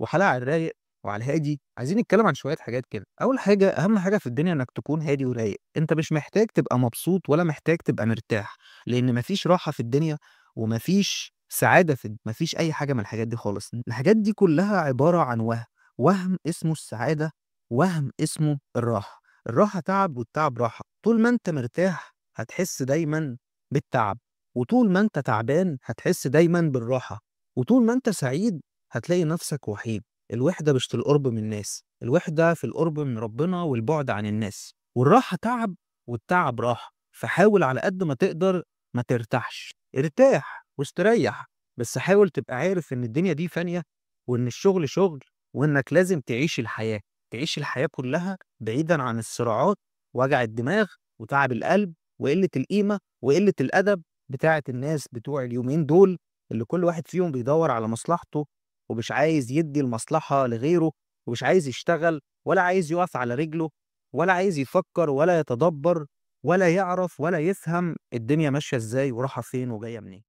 وحلقة على الرايق وعلى الهادي. عايزين نتكلم عن شوية حاجات كده. أول حاجة، أهم حاجة في الدنيا إنك تكون هادي ورايق. أنت مش محتاج تبقى مبسوط ولا محتاج تبقى مرتاح، لأن مفيش راحة في الدنيا ومفيش سعادة في مفيش أي حاجة من الحاجات دي خالص. الحاجات دي كلها عبارة عن وهم، وهم اسمه السعادة، وهم اسمه الراحة. الراحة تعب والتعب راحة. طول ما أنت مرتاح هتحس دايما بالتعب، وطول ما أنت تعبان هتحس دايما بالراحة، وطول ما أنت سعيد هتلاقي نفسك وحيد. الوحدة مش في القرب من الناس، الوحدة في القرب من ربنا والبعد عن الناس. والراحة تعب والتعب راحة، فحاول على قد ما تقدر ما ترتاحش، ارتاح واستريح، بس حاول تبقى عارف ان الدنيا دي فانية، وان الشغل شغل، وانك لازم تعيش الحياة، تعيش الحياة كلها بعيدا عن الصراعات، وجع الدماغ وتعب القلب وقلة القيمة وقلة الأدب بتاعة الناس بتوع اليومين دول، اللي كل واحد فيهم بيدور على مصلحته ومش عايز يدي المصلحة لغيره، ومش عايز يشتغل ولا عايز يقف على رجله ولا عايز يفكر ولا يتدبر ولا يعرف ولا يفهم الدنيا ماشية ازاي ورايحة فين وجاية منين.